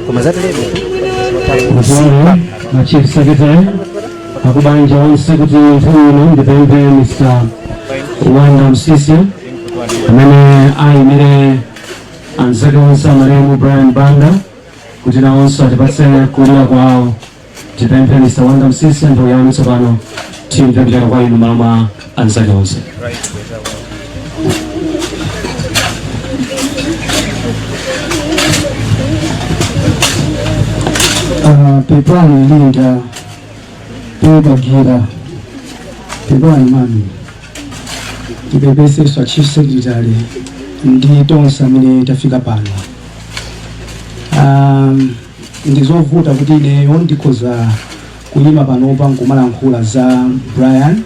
Koma zateremu Mzee na Chief Secretary akubanja onse, kuti nthawi ino ndipemphe Mr. Wanda Msisi amene ayimire anzake onse amalemu Brian Banda kuti nawonso atipatse kulira kwawo. Tipemphe Mr. Wanda Msisi, nthawi yanu tsopano, timve kuchokera kwa inu malo mwa anzake onse. Pepani Linda, pepagira, pepani mami, tipepesenso Chief Secretary ndi tonse amene tafika pano. Ndizovuta kuti ineyo ndikhoza kuyima panopa nkumalankhula za Brian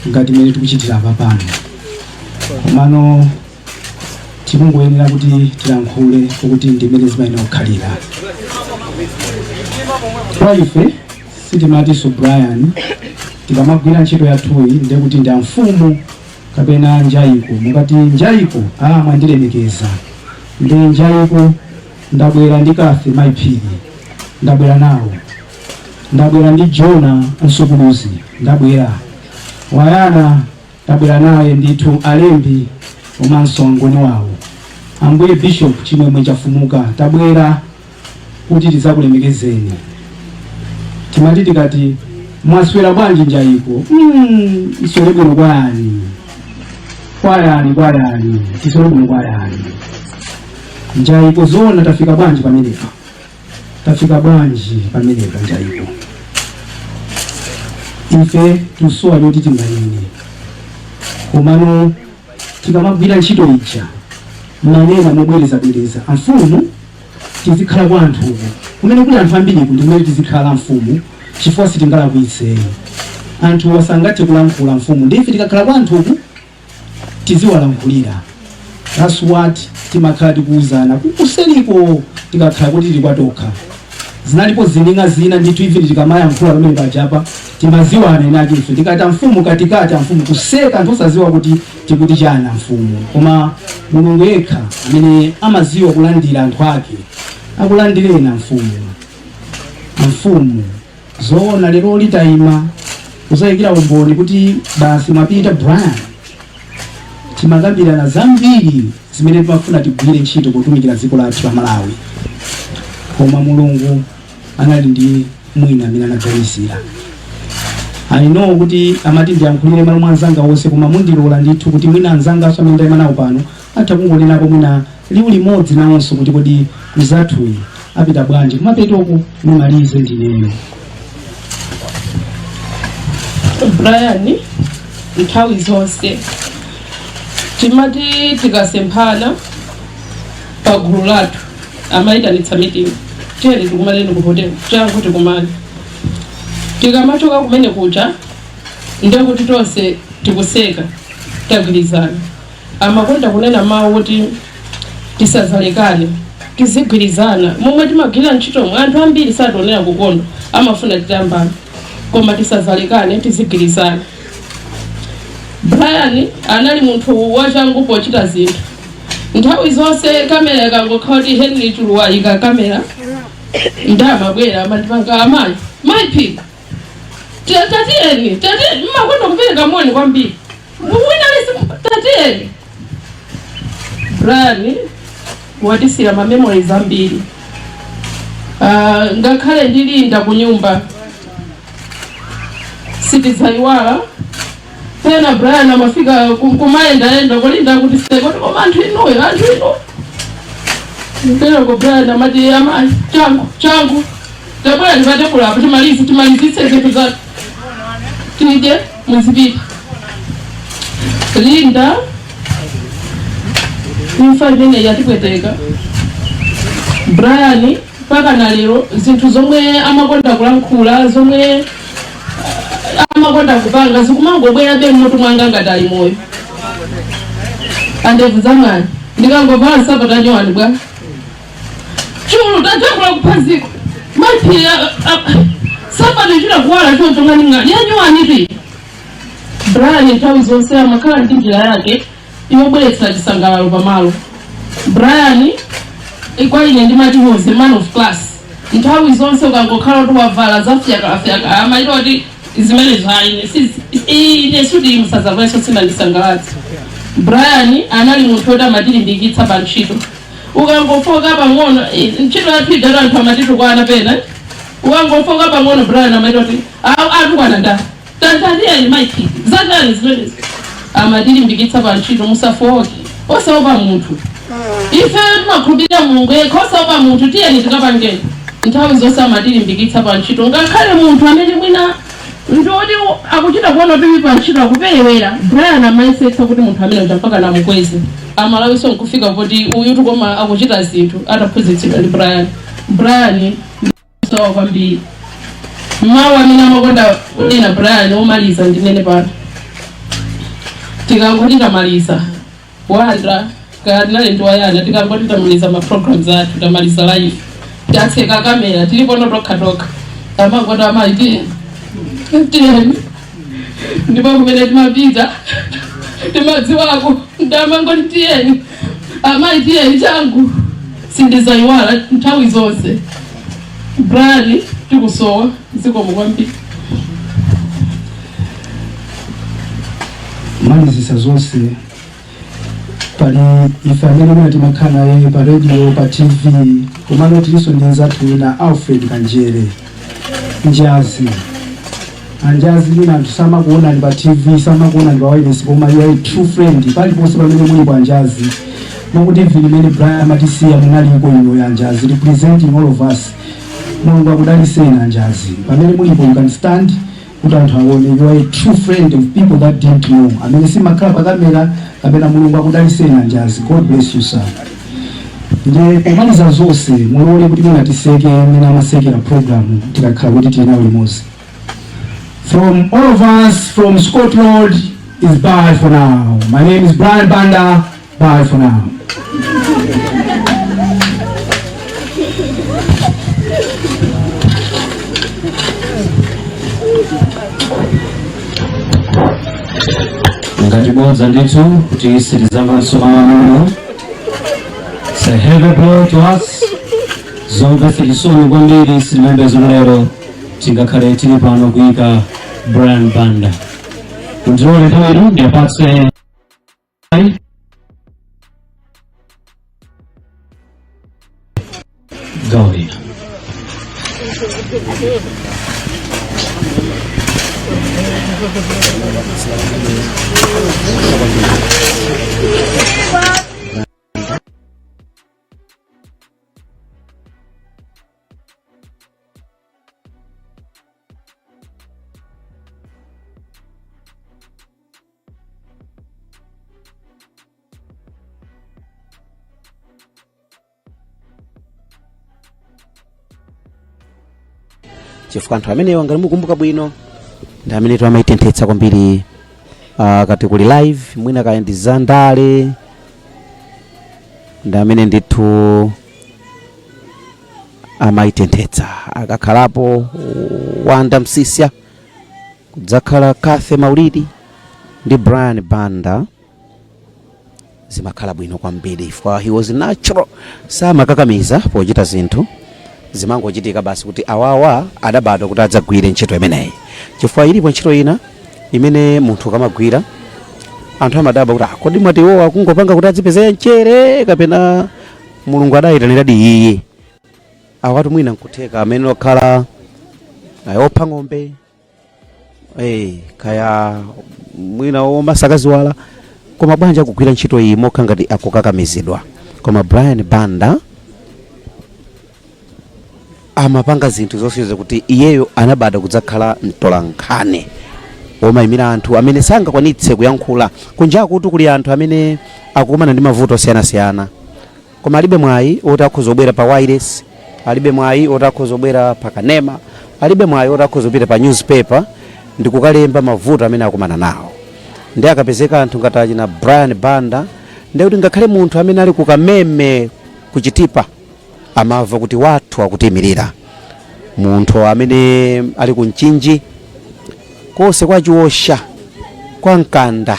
ngati mmene tikuchitira apa pano, komano tikungoyenera kuti tilankhule kuti ndimene zimayenera kukhalira. Kwa ife sitimatinso Brian, tikamagwira ntchito yathuyi ndiye kuti ndi amfumu kapena njayiko. Mukati njayiko, a mwandilemekeza. Ndi njayiko, ndabwera ndi Kafe Maiphiri, ndabwera nawo, ndabwera ndi Jona Msukuluzi, ndabwera Wayana, tabwera naye ndithu, alembi komanso angoni wawo, Ambuye Bishop Chimwemwe Chafumuka, tabwera kuti tidzakulemekezeni. Timati tikati mwaswera bwanji njayiko, iswere bwino kwayani, kwayani, kwayani, tiswere bwino kwayani njayiko? Zoona, tafika bwanji pamenepa? Tafika bwanji pamenepa njayiko? Ife tusowa choti tinganene, komano tikamagwira ntchito ija manena mobwerezabwereza, amfumu tizikhala kwa anthuko kumene kuli anthu ambiriku, ndi kumene tizikhala mfumu, chifukwa sitingalakwitse, anthu asangathe kulankhula mfumu, ndife tikakhala kwa anthuku tiziwalankhulira. That's what timakhala tikuwuzana kuseliko tikakhala kuti tili kwatokha. Zinalipo zininga zina ndithu, even tikamayankhula pamene pajapa timaziwana inaki. Ife tikati amfumu katikati, amfumu kuseka, anthu osaziwa kuti tikuti chani amfumu. Koma Mulungu yekha amene amaziwa kulandira anthu ake akulandireni amfumu. Amfumu, zoona lero litayima kuzayikira umboni kuti basi mwapita Brian, timakambirana zambiri zimene timafuna tigwire ntchito potumikira dziko lathu la Malawi, koma Mulungu anali ndi mwina amene anaganizira. I know kuti amati ndiyankhulire malo mwa anzanga onse, koma mundilola ndithu kuti mwina anzanganso amene ndayima nawo pano atha kungonenapo mwina liwu limodzi nawonso kuti kodi mzathuyi apita bwanji kumapetoku. Nimalize ndineyo. Brian nthawi zonse timati tikasemphana pa gulu lathu amayitanitsa meeting, "Tiyeni tikumaneni ku hotel, changu tikumane." Tikamachoka kumene kuja ndekuti tonse tikuseka, tagwirizana. Amakonda kunena mawu kuti tisazalekane, tizigwirizana. Momwe timagwirira ntchitomo anthu ambiri sationera kukondwa, amafuna titambana, koma tisazalekane, tizigwirizana. Brian anali munthu wachangu pochita zinthu. Nthawi zonse kamera ikangokhala kuti Henry Chuluwayika kamera, ndamabwera amandipanga, "Amayi, mayi Phiri, tatiyeni, tatiyeni." Mmakonda kupereka moni kwambiri, wina alisi, "Tatiyeni." Brian watisira ma memories ambiri. Ngakhale ndilinda ku nyumba sitidzayiwala. Pena Brian amafika kumayendayenda kulinda kuti sekoti, koma anthu inuyo, anthu inu mpereko. Brian amati, "Amayi, changu changu, tabwera ndipatebula apo, timalize, timalizitse zinthu zathu, tidye, muzipita." Linda, imfa imene yatipweteka. Brian mpaka na lero zinthu zomwe amakonda kulankhula, zomwe amakonda kupanga, zikumangobwerabe mmutu mwanga ngati ali moyo. Andevu zamwani, ndikangovala nsapato anyowani bwa Chulu, tajambula kuphaziko maphiri, sapato ichita kuwala choncho ng'ani ng'ani yanyowani ti. Brian nthawi zonse amakhala ndi njira yake yobweretsa chisangalalo pamalo. Brian Kwa ine ndimati he was a man of class. Nthawi zonse ukangokhala kuti wavala zafyakafyaka, amaita kuti zimenezo aine ine suti musazavalenso, sinandisangalatsa. Brian anali munthu woti amatilimbikitsa pa ntchito. Ukangofoka pang'ono, ntchito yathu ijatu anthu amatitukwana pena. Ukangofoka pang'ono, Brian amaita kuti atukwana nda tanzania mike zachani zimenezo. Amatilimbikitsa pa ntchito, musafoke, osaopa munthu, ife timakhulupirira Mulungu yekha, osaopa munthu, tiyeni tikapangeni. Nthawi zonse amatilimbikitsa pa ntchito, ngakhale munthu amene mwina ndioti akuchita kuona kuti pa ntchito akuperewera, Brian amayesetsa kuti munthu amene uja mpaka namukweze. Amalawiso nkufika poti uyu tikoma akuchita zinthu ataphunzitsidwa ndi Brian. Brian sowa kwambiri. Mawu amene amakonda kunena Brian omaliza ndinene pano, tikangoti tamaliza wanda kaya tinali ndi wayana, tikangoti tamaliza ma programs athu, tamaliza live, tatseka kamera, tilipono tokha tokha, amangoti, "Amayi, tiyeni." Ndipo kumene timapita timadziwako, ndamangoti, "Tiyeni amayi, tiyeni changu." Sindizayiwala nthawi zonse. Brian, tikusowa, zikomo kwambiri. Malizisa zonse, pali ife amene mwina timakhala naye pa radio, pa TV, komano tilinso ndi nzathu wina, Alfred Kanjere Njazi. Anjazi, mwina anthu samakuonani pa TV, samakuonani pa wireless, koma you are a true friend paliponse pamene mulipo. Anjazi, mokuti even imene Brian amatisiya munaliko ino, Anjazi, representing all of us. Mulungu akudaliseni, Anjazi, pamene mulipo. You can stand kuti anthu aone. You are a true friend of people that didn't know, amene simakhala pa kamera kapena. Mulungu akudaliseni, Anjazi. God bless you, sir. Ndiye pomaliza zonse, mulole kuti mwina tiseke mmene amasekera program tikakhala kuti tili nawo limodzi. From all of us from Scott Road is bye for now. My name is Brian Banda. Bye for now. Ngati bodza ndithu kuti sitizamvanso mawu amenewo. It's a heavy blow to us. Zomvetsa chisoni kwambiri. Sitimembezo lero tingakhale tili pano kuyika Brian Banda. Mundilole nthawi ino ndiyapatse gawo lina. Chifukwa anthu amenewa, ngati mukumbuka bwino, ndi amene amayitenthetsa kwambiri kati kuli live, mwina kaya ndi zandale, ndi amene ndithu amayitenthetsa. Akakhalapo Wanda Msisya, kudzakhala Kathe Maulidi ndi Brian Banda, zimakhala bwino kwambiri chifukwa he was natural, samakakamiza pochita zinthu, zimangochitika basi kuti awawa adabadwa kuti adzagwire ntchito imeneyi. Chifukwa ilipo ntchito ina imene munthu ukamagwira, anthu amadabwa kuti, "Ah, kodi mwati iwowa akungopanga kuti adzipezera mchere kapena Mulungu adayitaniradi iye?" Awatu mwina nkutheka amene okhala opha ng'ombe, kaya mwina omasakaziwala, koma bwanji akugwira ntchito iyi mokha ngati akukakamizidwa? Koma Brian Banda amapanga zinthu zosonyeza kuti iyeyo anabadwa kudzakhala mtolankhani womayimira anthu amene sangakwanitse kuyankhula. Kunjakutu kuli anthu amene akukumana ndi mavuto osiyanasiyana, koma alibe mwayi woti akhoza kubwera pa wireless, alibe mwayi woti akhoza kubwera pa kanema, alibe mwayi woti akhoza kupita pa newspaper ndi kukalemba mavuto amene akumana nawo. Ndi akapezeka anthu ngati achina Brian Banda, ndi kuti ngakhale munthu amene ali kukameme kuchitipa amamva kuti wathu akutiyimirira, munthu amene ali ku Mchinji konse, kwa Chiwosha, kwa Mkanda,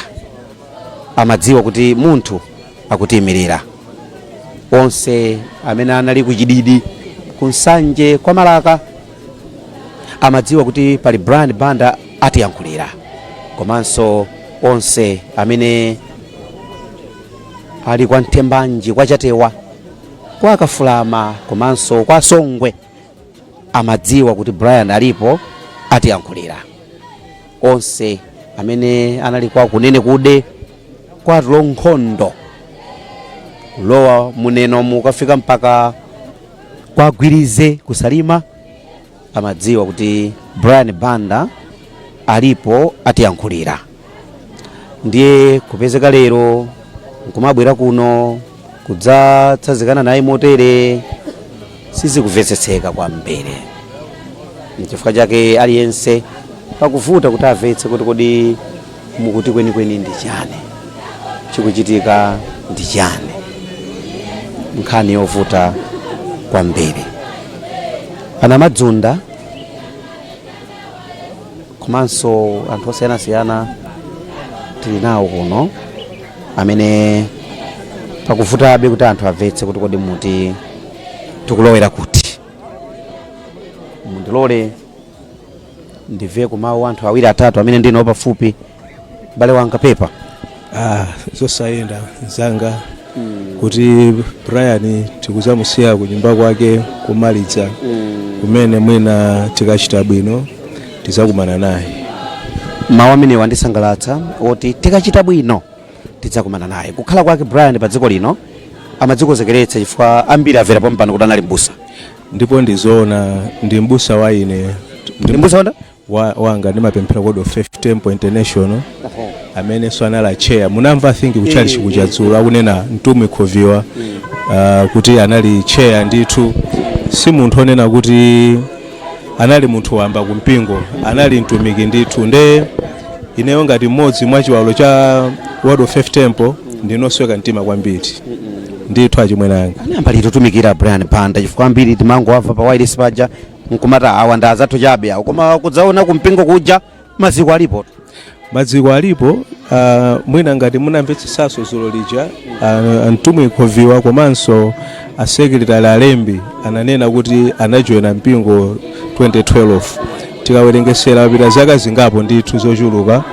amadziwa kuti munthu akutiyimirira. Onse amene anali kuchididi, kunsanje, kwa Malaka amadziwa kuti pali Brian Banda atiyankhulira. Komanso onse amene ali kwa Mthembanji, kwa Chatewa, kwa Kafulama komanso kwa Songwe amadziwa kuti Brian alipo atiyankhulira. Onse amene anali kwa Kunene Kude, kwa Tulonkhondo, kulowa muneno mukafika mpaka kwa Gwirize kusalima amadziwa kuti Brian Banda alipo atiyankhulira. Ndiye kupezeka lero nkumabwera kuno kudzatsanzikana naye motere sizikumvetsetseka kwambiri. Nchifukwa chake aliyense pakuvuta kuti amvetse kuti kodi mukuti kwenikweni ndi chani, chikuchitika ndi chani. Nkhani yovuta kwambiri. Ana Madzunda komanso anthu osiyanasiyana tili nawo kuno amene pakuvutabe kuti anthu amvetse kuti kodi muti tikulowera kuti. Mundilole ndimve kumawu anthu awiri atatu amene ndinawo pafupi. Bale wanga, pepa. Ah, zosayenda mzanga, kuti Brian tikuzamusiya ku nyumba kwake kumaliza kumene mwina tikachita bwino tizakumana naye. Mawu amenewa andisangalatsa, oti tikachita bwino tidzakumana naye. Kukhala kwake Brian pa dziko lino amadzikozekeretsa, chifukwa ambiri amvera pompano kuti anali mbusa. Ndipo ndizoona, ndi mbusa wa ine. Ndi mbusa wanda? Wanga, ndimapemphera Code of Faith Temple International, amenenso anali chair. Munamva, I think, kuchali chikuchadzulo akunena Mtumwi Khoviwa kuti anali chair ndithu. Si munthu onena kuti anali munthu wamba kumpingo, anali mtumiki ndithu. Nde ineyo ngati mmodzi mwa chiwalo cha World of Faith Temple ndinosweka mtima kwambiri ndithu, achimwene anga. Anayamba liti kutumikira Brian Banda? Chifukwa ambiri timangowamva pa wireless paja nkumata awa ndi azathu chabe awo, koma kudzaona kumpingo kuja maziko alipo. Maziko alipo. Mwina ngati munamvetsetsanso dzulo lija, Mtumwi Khoviwa komanso asekretary alembi ananena kuti anajoyina mpingo 2012. Tikawerengesera papita zaka zingapo ndithu zochuluka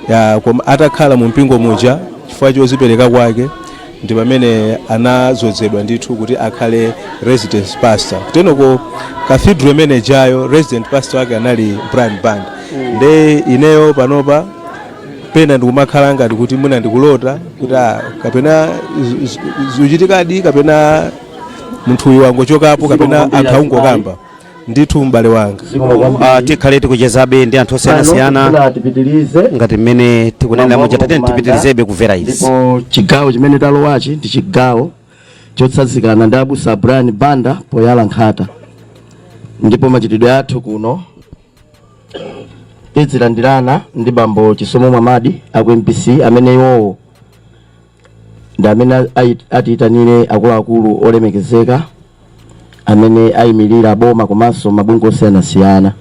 ya. Koma atakhala mu mpingo muja, chifukwa chozipereka kwake, ndi pamene anadzozedwa ndithu kuti akhale resident pastor kutenoko. Cathedral manager, resident pastor wake anali Brian Banda. Nde ineyo panopa pena ndikumakhala ngati kuti mwina ndikulota, kuti kapena zikuchitikadi, kapena munthu uyu wangochokapo, kapena anthu akungokamba ndithu, m'bale wanga. Tikhale tikuchezabe ndi anthu osiyanasiyana. Tipitilize. Ngati mmene tikunena Mwambo muja, tatene wakumanda. tipitirizebe kumvera izi. Ndipo chigawo chimene talowachi ndi chigawo chotsanzikana ndi abusa Brian Banda poyala nkhata. Ndipo machitidwe athu kuno, tidzilandirana ndi bambo Chisomo Mwamadi aku MBC, amene iwowo ndi amene atiyitanire akuluakulu olemekezeka amene ayimirira boma komanso mabungwe osiyanasiyana.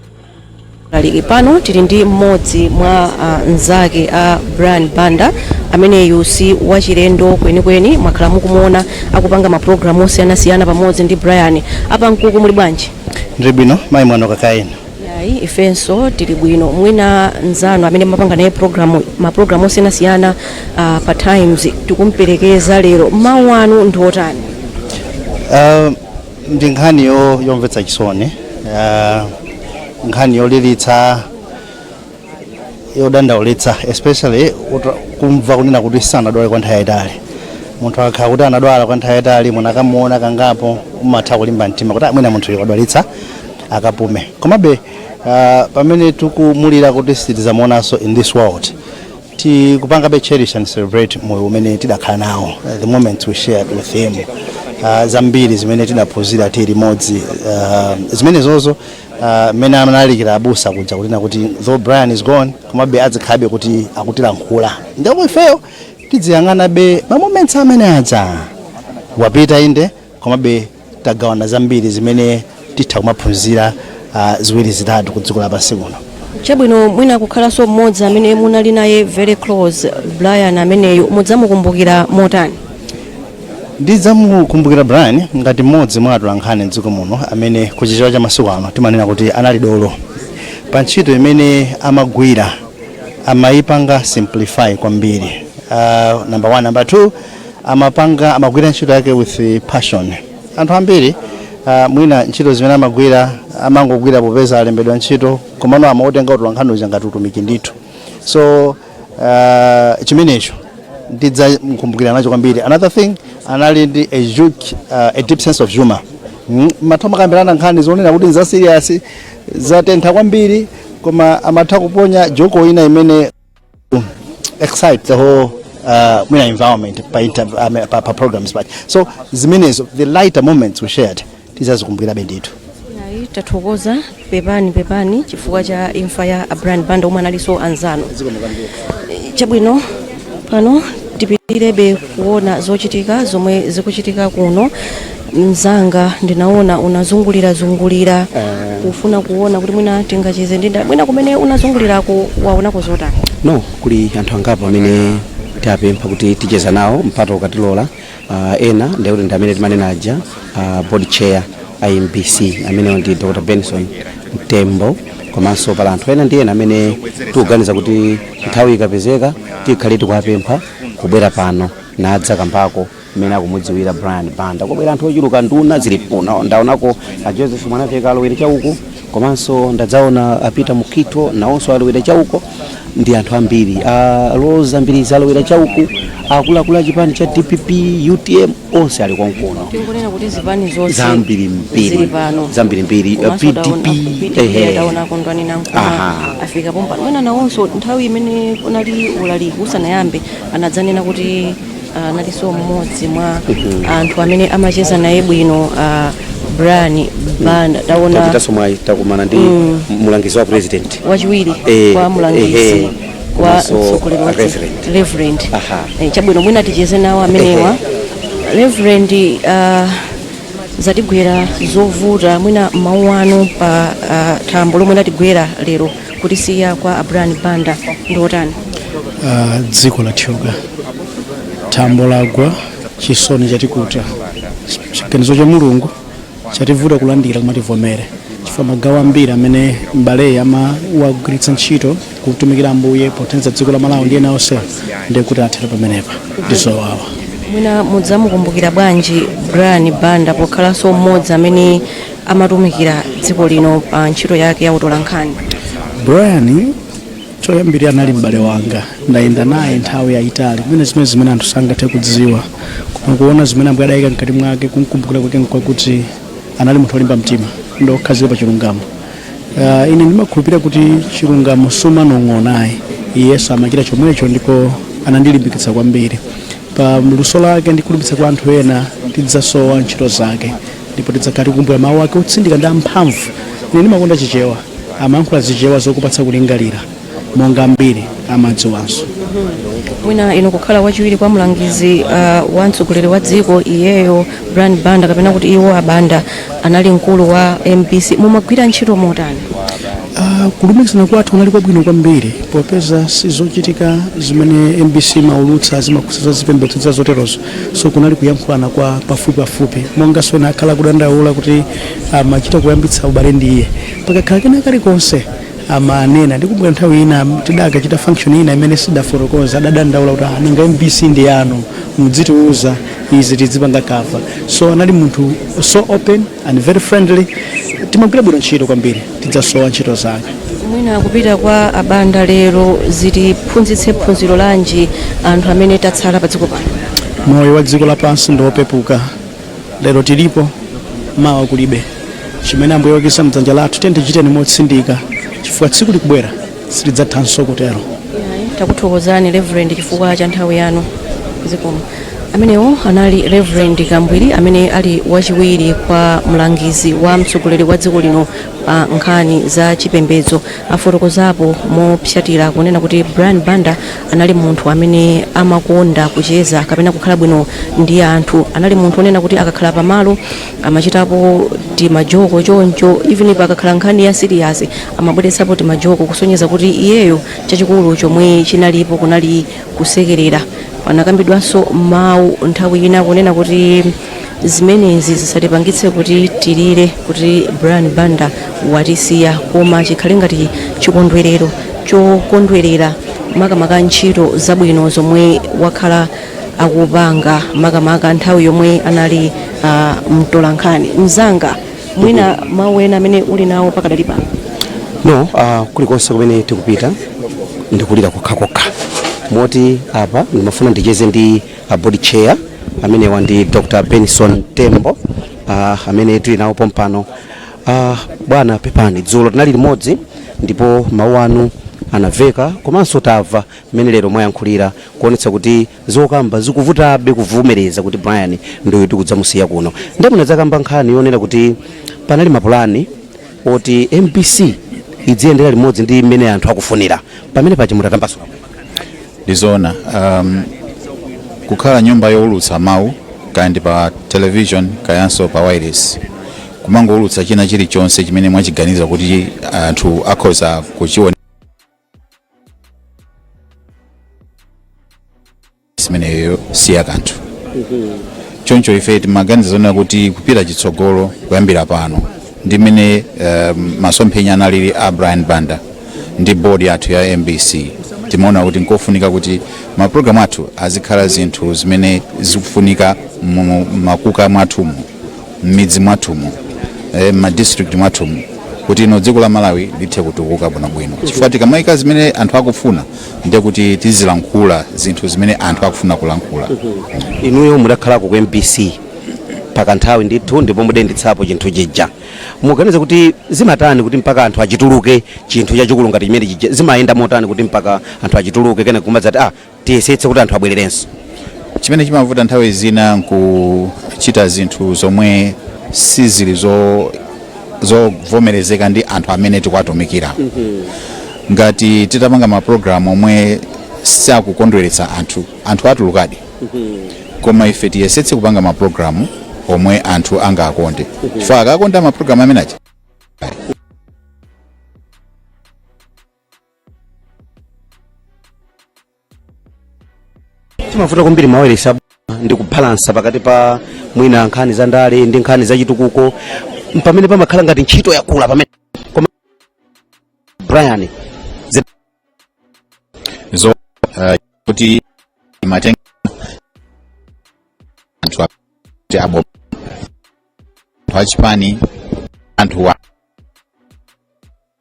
Laliki pano tili ndi mmodzi mwa mnzake a Brian Banda, ameneyu si wachilendo kwenikweni, mwakhala mukumuona akupanga mapulogalamu osiyanasiyana pamodzi ndi Brian. Apa Mkuku, muli bwanji? Ndili bwino, mayi mwano kakaena? Yayi, ifenso tili bwino. Mwina nzanu amene mapanga naye program, mapulogalamu osiyanasiyana pa Times, tikumperekeza lero, mawu anu ndi otani? Ndi nkhani yomvetsa chisoni, nkhani yolilitsa, yodandaulitsa, especially kumva kunena kuti sanadwale kwa nthawi yayitali. Munthu akakhala kuti anadwala kwa nthawi yayitali, munakamuona kangapo, umatha kulimba mtima kuti, "Ah, mwina munthu uyu wadwalitsa, akapume." Komabe pamene tikumulira kuti sitidzamuonanso in this world, tikupangabe cherish and celebrate moyo umene tidakhala nawo, the moments we shared with him, zambiri zimene tidaphunzira tili limodzi, zimene zozo mmene amalalikira abusa kuja kunena kuti though Brian is gone, komabe azikhalabe kuti akutilankhula. Ndipo ifeyo tidziyang'anabe ma moments amene aja. Wapita inde, komabe tagawana zambiri zimene titha kumaphunzira, ziwiri zitatu ku dziko lapansi kuno. Chabwino, mwina kukhalanso mmodzi amene munali naye very close, Brian ameneyu mudzamukumbukira motani? Ndidzamukumbukira Brian ngati mmodzi mwa atolankhani mdziko muno amene kuchichewa cha masiku ano timanena kuti anali dolo pa ntchito imene amagwira. Amayipanga simplify kwambiri, number one. Number two, amagwira ntchito yake with passion. Anthu ambiri mwina ntchito zimene amagwira amangogwira popeza alembedwa ntchito, komano amautenga utolankhani uja ngati utumiki ndithu. So chimenecho ndidzamkumbukira nacho kwambiri. Another thing, anali ndi a deep sense of humor. Matha makambirana nkhani zonena kuti nza serious, zatentha kwambiri, koma amatha kuponya joke ina imene excite the whole mwina environment pa programs paja. So zimenezo, the lighter moments we shared, tizazikumbukirabe ndithu. Ayi, tathokoza. Pepani, pepani chifukwa cha imfa ya Brian Banda omwe analinso anzanu. Chabwino, pano tipitirebe kuona zochitika zomwe zikuchitika kuno. Mzanga, ndinaona unazungulirazungulira kufuna kuona kuti mwina tingacheze ndi mwina kumene unazungulirako waonako zotani? No, kuli anthu angapo amene tiapempha kuti ticheza nawo mpata ukatilola. Ena ndikuti ndi amene timanena aja, board chair a MBC amenewo ndi Dr Benson Mtembo, komanso pala anthu ena ndi ena amene tikuganiza kuti nthawi ikapezeka tikhale tikuapempha kubwera pano nadza kambako mmene akumudziwira Brian Banda. Kubwera anthu ochuluka, nduna zili kuno, ndaonako a Joseph Mwanaveka alowere chauko, komanso ndadzaona a Peter Mukhito nawonso alowere chauko, ndi anthu ambiri, a Rosa ambiri alowera chauko, akuluakulu a chipani cha DPP, UTM, onse ali konkuno. Tingonena kuti zipani zonse Zambirimbiri. zili pano. Zambirimbiri. Komanso PDP, PDP, adaona Kondwani Nankhumwa afika pompano. Mwina nawonso nthawi imene kunali ulaliki usanayambe anadzanena kuti analinso mmodzi mwa anthu amene amacheza naye bwino Brian Banda. Taona Tachitanso mwayi, takumana ndi mulangizi wa president. Wachiwiri kwa mulangizi wa komanso mtsogoleri wa Reverend. Reverend. Aha. Chabwino, mwina ticheze nawo amenewa. Reverend, zatigwera zovuta. Mwina mawu anu pa thambo lomwe latigwera lero kutisiya kwa Brian Banda ndi otani? Dziko lathyoka, thambo lagwa, chisoni chatikuta. Chiganizo cha Mulungu chativuta kulandira, koma tivomere chifukwa magawo ambiri amene m'baleyi amawagwiritsa ntchito kutumikira Ambuye pothandiza dziko la Malawi ndi ena onse, ndiye kuti athera pamenepa, ndizowawa. Mwina mudzamukumbukira bwanji Brian Banda pokhalanso mmodzi amene amatumikira dziko lino pa ntchito yake ya utolankhani? Brian choyambirira anali m'bale wanga, ndayenda naye nthawi yayitali, kumene zimene anthu sangathe kudziwa, koma kuona zimene Ambuye adayika mkati mwake. Kumkumbukira kwake nkwakuti anali munthu wolimba mtima ndi wokhazika pa chilungamo. Ine ndimakhulupirira kuti chilungamo sumanong'onayi, iyeso amachita chomwecho, ndipo anandilimbikitsa kwambiri pa luso lake ndi kulimbikitsa kwa anthu ena. Tidzasowa ntchito zake ndipo tidzakhala tikukumbukira mawu ake otsindika ndi amphamvu. Ine ndimakonda Chichewa, amayankhula Zichewa zokupatsa kulingalira monga ambiri amadziwanso. Mwina inu kukhala wachiwiri kwa mlangizi wa mtsogoleri wa dziko, iyeyo Brian Banda, kapena kuti iwo abanda anali mkulu wa MBC, mumagwira ntchito motani? Kulumikizana kwathu kunali kwabwino kwambiri popeza sizochitika zimene MBC maulutsa zimakhudza zipembedzo za zoterozo, so kunali kuyankhulana kwa pafupi pafupi. Monga sona akhala kudandaula kuti amachita kuyambitsa ubale ndi iye, pakakhala kena kalikonse amanena. Ndikumbukira nthawi ina tidakachita function ina imene sidafotokoza, adadandaula kuti, "Ah, nanga MBC ndi yanu, mudzitiuza izi tidzipanga cover." So anali munthu so open and very friendly, timagwira bwino ntchito kwambiri. Tidzasowa ntchito zake. Mwina kupita kwa abanda lero zitiphunzitse phunziro lanji anthu amene tatsala pa dziko pano? Moyo wa dziko lapansi ndi wopepuka. Lero tilipo, mawa kulibe. Chimene Ambuye wakisa mdzanja lathu, tiye tichiteni motsindika chifukwa tsiku likubwera silidzathanso kutero. Takuthokozani Reverend chifukwa cha nthawi yanu, zikomo. Amenewo anali Reverend Kambwiri amene ali wachiwiri kwa mlangizi wa mtsogoleri wa dziko lino. pa nkhani za chipembedzo afotokozapo mopsatira kunena kuti Brian Banda anali munthu amene amakonda kucheza kapena kukhala bwino ndi anthu. Anali munthu onena kuti akakhala pamalo amachitapo timajoko choncho, even pakakhala nkhani ya serious amabweretsapo timajoko, kusonyeza kuti iyeyo chachikulu chomwe chinalipo kunali kusekerera. Panakambidwanso mawu nthawi ina kunena kuti zimenezi zisatipangitse kuti tilire kuti Brian Banda watisiya, koma chikhale ngati chikondwerero chokondwerera makamaka ntchito zabwino zomwe wakhala akupanga, makamaka nthawi yomwe anali mtolankhani. Mzanga, mwina mawu ena amene uli nawo pakadali pano? No, kulikonse kumene tikupita ndikulira kokhakokha, moti apa ndimafuna ndicheze ndi a board chair amenewa ndi Dr Benson Tembo, amene tili nawo pompano. Bwana, pepani, dzulo tinali limodzi ndipo mawu anu anaveka, komanso tamva mmene lero mwayankhulira kuonetsa kuti zokamba zikuvutabe kuvomereza kuti Brian ndiyo tikudzamusiya kuno. Ndiye munadzakamba nkhani yonena kuti panali mapulani oti MBC idziyendera limodzi ndi mmene anthu akufunira. Pamene pachi mutatambasula. Ndizoona, kukhala nyumba yowulutsa mawu, kaya ndi pa television kayanso pa wireless, kumangowulutsa china chilichonse chimene mwachiganiza kuti anthu akhoza kuchiona, zimeneyo siya kanthu. Choncho ife timaganiza zonena kuti kupita chitsogolo kuyambira pano ndi mmene masomphenya analili a Brian Banda ndi board yathu ya MBC, timaona kuti nkofunika kuti mapulogalamu athu azikhala zinthu zimene zikufunika mu makuka mwathumu, m'midzi mwathumu, m'madistrict mwathumu, kuti ino dziko la Malawi lithe kutukuka bwinobwino, chifukwa tikamayika zimene anthu akufuna, ndiye kuti tizilankhula zinthu zimene anthu akufuna kulankhula. Inuyo mudakhalako ku MBC pakanthawi ndithu, ndipo mudayendetsapo chinthu chija. Muganiza kuti zimatani kuti mpaka anthu achituluke chinthu chachikulu ngati chimene chija? Zimayenda motani kuti mpaka anthu achituluke, kena kumadzati tiyesetse kuti anthu abwererenso? Chimene chimavuta nthawi zina nkuchita zinthu zomwe sizili zovomerezeka ndi anthu amene tikuwatumikira. Ngati titapanga mapulogalamu omwe sakukondweretsa anthu, anthu atulukadi. Koma ife tiyesetse kupanga mapulogalamu omwe anthu angakonde, chifukwa akakonda mapulogalamu amene aja. Chimavuta kwambiri mawayilesi ndi kubalansa pakati pa mwina nkhani za ndale ndi nkhani za chitukuko, pamene pamakhala ngati ntchito yakula pamene. Koma Brian zo kuti matenga anthu ati abo, anthu achipani, anthu wa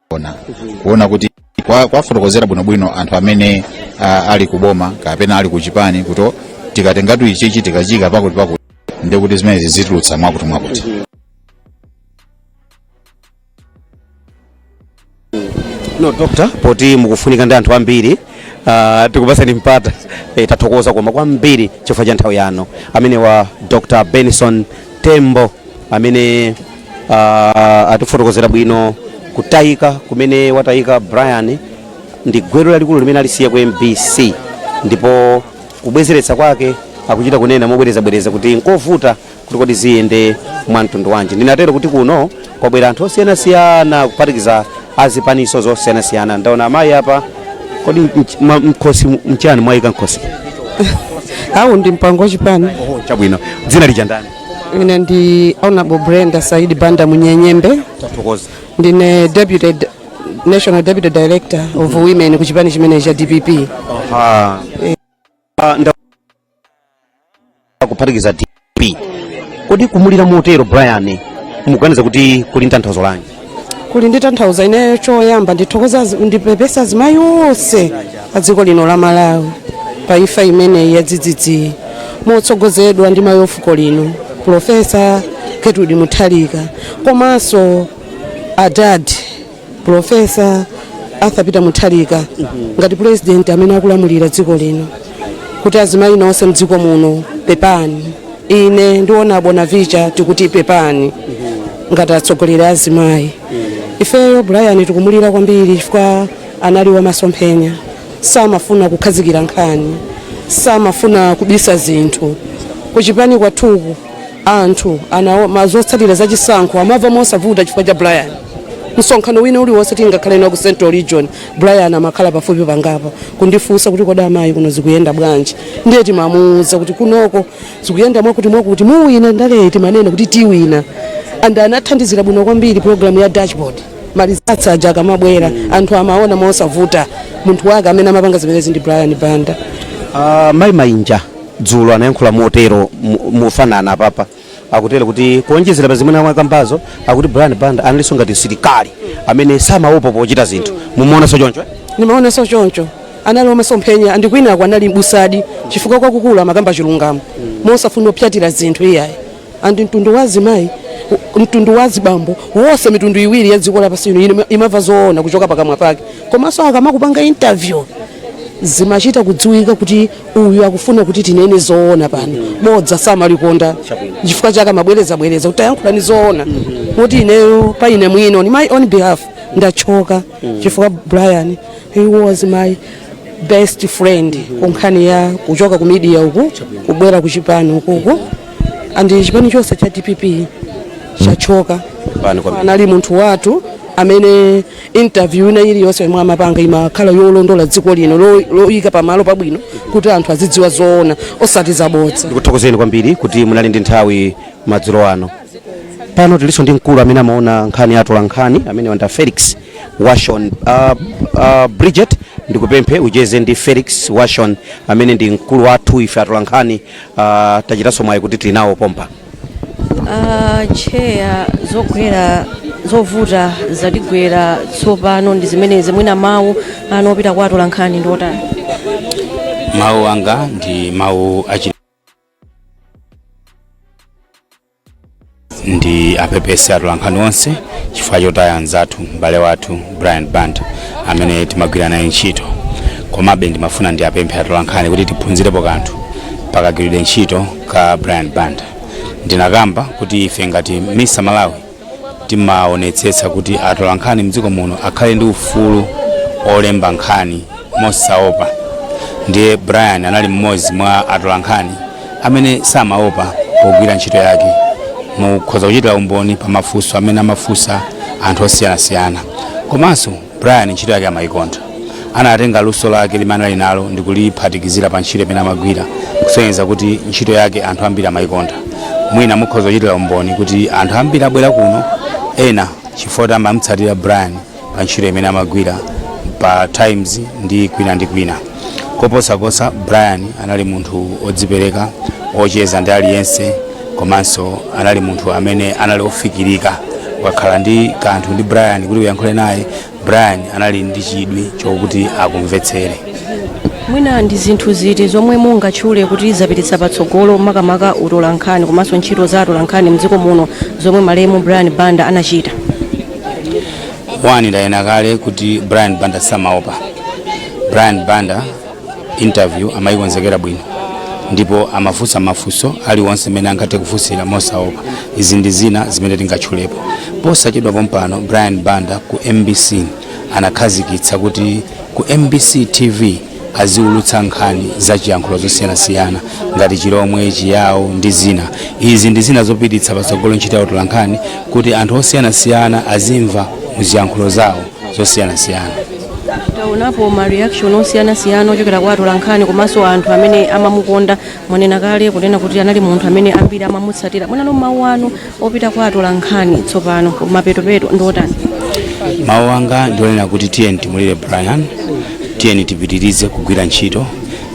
ona kuona kuti kwafotokozera bwinobwino anthu amene ali kuboma kapena ali kuchipani kuti tikatengatu ichichi tikachika pakuti pakuti, ndiye kuti zimenezi zitulutsa mwakuti mwakuti. No, doctor, poti mukufunika ndi anthu ambiri, tikupasani mpata. Tathokoza koma kwambiri chifukwa cha nthawi yanu. Amene wa Dr Benson Tembo amene atifotokozera bwino kutayika kumene watayika Brian ndi gwero lalikulu limene alisiya ku MBC, ndipo kubwezeretsa kwake akuchita kunena mobwerezabwereza kuti nkovuta kuti kodi ziyende mwa mtundu wanji. Ndinatero kuti kuno kwabwera anthu osiyanasiyana, kuphatikiza azipaniso zosiyanasiyana. Ndaona amayi apa. Kodi mkhosi mchani mwayika mkhosi? Awu ndi mpango wachipani. Oh, chabwino. Dzina lija ndani? Ine ndi Honorable Brenda Saidi Banda Munyenyembe. Tathokoza. Ndine deputy national deputy director of women ku chipani chimene cha DPP. Aha. Kuphatikiza DP, kodi kumulira motero Brian mukuganiza kuti kuli ndi tanthauzo lanji? Kuli ndi tanthauzo. Ineyo choyamba ndithokoza ndipepesa azimayi onse a dziko lino la Malawi pa imfa imeneyi ya dzidzidzi, motsogozedwa ndi mayi ofuko lino, Profesa Gertrude Mutharika, komanso adad Profesa Arthur Peter Mutharika ngati president amene akulamulira dziko lino, kuti azimayi nonse mdziko muno, pepani. Ine ndiona Bonavicha tikuti pepani ngati atsogoleri azimayi. Ifeyo Brian tikumulira kwambiri chifukwa anali wamasomphenya, samafuna kukhazikira nkhani, samafuna kubisa zinthu. Kuchipani kwathuku anthu ana mazotsatira zachisankho amamva mosavuta chifukwa cha Brian. Msonkhano wina uliwonse tingakhale nawo ku Central Region, Brian amakhala pafupi pangapa kundifunsa kuti, "Kodi amayi, kuno zikuyenda bwanji?" Ndiye timamuwuza kuti kunoko zikuyenda mwakuti mwakuti, muwina ndale, timanena kuti tiwina. And anathandizira bwino kwambiri program ya dashboard, ma results aja akamabwera anthu amaona mosavuta. Munthu wake amene amapanga zimenezi ndi Brian Banda. Mayi Mainja dzulo anayankhula motero mofanana papa, akutero kuti kuonjezera pa zimene amakambazo, akuti Brian Banda analinso ngati msilikali amene samaopa pochita zinthu. Mumuonanso choncho, eh? Nimaonanso choncho, anali wamasomphenya, andikwinako anali mbusadi chifukwa kwakukulu amakamba chilungamo mosafuna kupyatira zinthu iyayi. And mtundu wa azimayi, mtundu wa azibambo wonse, mitundu iwiri ya dziko lapansi ino imamva zoona kuchoka pakamwa pake. Komanso akamakupanga interview zimachita kudziwika kuti uyu akufuna kuti tinene zoona pano, bodza samalikonda, chifukwa chake amabwerezabwereza kuti tayankhulani zoona. Kuti ineyo pa ine mwino, on my own behalf, ndachoka chifukwa Brian, he was my best friend kunkhani ya kuchoka ku media uku kubwera ku chipani ukuku, and chipani chonse cha DPP chachoka. Pano kwambiri. Anali munthu wathu amene interview ina iliyonse yomwe amapanga imakhala yolondola dziko lino, loyika pamalo pabwino kuti anthu azidziwa zoona osati zabodza. Ndikuthokozeni kwambiri kuti munali ndi nthawi madzulo ano. Pano tilinso ndi mkulu amene amaona nkhani atola nkhani, amene wanda Felix Washon. Bridget, ndikupemphe ucheze ndi Felix Washon amene ndi mkulu wathu ife atola nkhani. Tachitanso mwayi kuti tili nawo pompa. Cheya zogwera zovuta zatigwera tsopano ndi zimenezi. Mwina mawu anu opita kwa atola nkhani ndi otani? Mawu anga ndi mawu achi ndi apepese atolankhani onse chifukwa chotaya anzathu, m'bale wathu Brian Banda amene timagwira naye ntchito. Komabe ndimafuna ndi apemphe atolankhani kuti tiphunzirepo kanthu pakagwiridwe ntchito ka Brian Banda. Ndinakamba kuti ife ngati Misa Malawi timaonetsetsa kuti atolankhani mdziko muno akhale ndi ufulu olemba nkhani mosaopa. Ndiye Brian anali mmodzi mwa atolankhani amene samaopa pogwira ntchito yake. Mukhoza kuchitira umboni pa mafunso amene amafunsa anthu osiyanasiyana. Komanso Brian ntchito yake amayikonda, anatenga luso lake limene anali nalo ndikuliphatikizira pa ntchito imene amagwira, kusonyeza kuti ntchito yake anthu ambiri amayikonda. Mwina mukhoza kuchitira umboni kuti anthu ambiri abwera kuno ena chifukwa kuti amamutsatira Brian pa ntchito imene amagwira pa Times ndi kwina ndi kwina. Koposaposa, Brian anali munthu odzipereka, ocheza ndi aliyense, komanso anali munthu amene anali ofikirika. Ukakhala ndi kanthu ndi Brian kuti uyankhule naye, Brian anali ndi chidwi chokuti akumvetsere. Mwina ndi zinthu ziti zomwe mungatchule kuti zapititsa patsogolo makamaka utolankhani komanso ntchito za atolankhani mdziko muno zomwe malemu Brian Banda anachita? One, ndayena kale kuti Brian Banda samaopa. Brian Banda interview amayikonzekera bwino ndipo amafunsa mafunso aliwonse amene angathe kufunsira mosaopa. Izi ndi zina zimene tingatchulepo. Posachedwa pompano Brian Banda ku MBC anakhazikitsa kuti ku MBC TV aziulutsa nkhani zachiyankhulo zosiyanasiyana ngati Chilomwe, Chiyawo ndi zina. Izi ndi zina zopititsa patsogolo ntchito ya utolankhani kuti anthu osiyanasiyana azimva muziyankhulo zawo zosiyanasiyana. Taonapo ma reaction osiyanasiyana ochokera kwa atolankhani komanso anthu amene amamukonda. Mwanena kale kunena kuti anali munthu amene ambiri amamutsatira. Mwinano mawu anu opita kwa atolankhani tsopano mapetopeto ndi otani? Mawu anga ndionena kuti tiyeni timulire Brian, tiyeni tipitirize kugwira ntchito,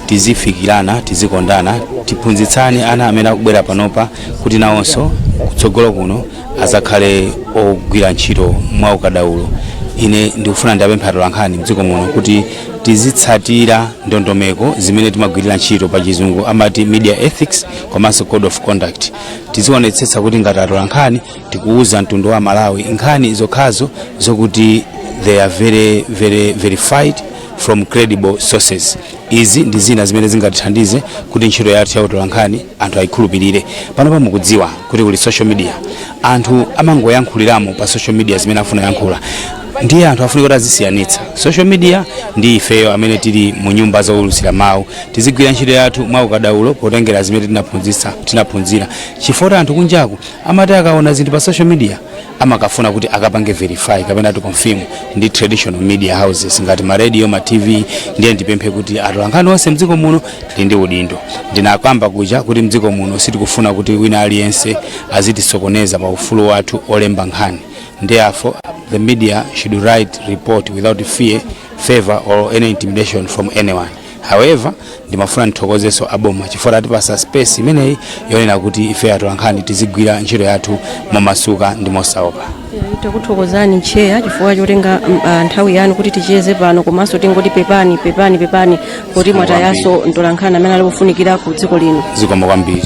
tizifikirana, tizikondana, tiphunzitsane ana amene akubwera panopa kuti nawonso kutsogolo kuno azakhale ogwira ntchito mwa ukadaulo. Ine ndikufuna ndapempha atolankhani mdziko muno kuti tizitsatira ndondomeko zimene timagwirira ntchito, pa Chizungu amati media ethics komanso code of conduct. Tizionetsetsa kuti ngati atolankhani tikuuza mtundu wa Malawi nkhani zokhazo zokuti they are very very verified from credible sources. Izi ndi zina zimene zingatithandize kuti ntchito yathu ya utolankhani anthu ayikhulupirire. Panopa mukudziwa kuti kuli social media, anthu amangoyankhuliramo pa social media zimene afuna yankhula. Ndiye anthu afunika kuti azisiyanitsa social media ndi ifeyo amene tili mu nyumba zowulutsira mawu. Tizigwira ntchito yathu mwa ukadaulo potengera zimene tinaphunzira, chifukwa anthu kunjaku amati akaona zinthu pa social media amakafuna kuti akapange verify kapena to confirm ndi traditional media houses ngati ma radio, ma TV. Ndiye ndipemphe kuti atolankhani onse mdziko muno tili ndi udindo. Ndinakamba kuja kuti mdziko muno sitikufuna kuti wina aliyense azitisokoneza pa ufulu wathu olemba nkhani. Therefore, the media should write, report without fear, favor or any intimidation from anyone. However, ndimafuna ndithokozenso aboma chifukwa atipasa space imeneyi yonena kuti ife atolankhani tizigwira ntchito yathu momasuka ndi mosaopa. Takuthokozani, Chair, chifukwa chotenga nthawi yanu kuti ticheze pano. Komanso tingoti pepani, pepani, pepani kuti mwatayanso mtolankhani amene ali kufunikira ku dziko lino. Zikomo kwambiri.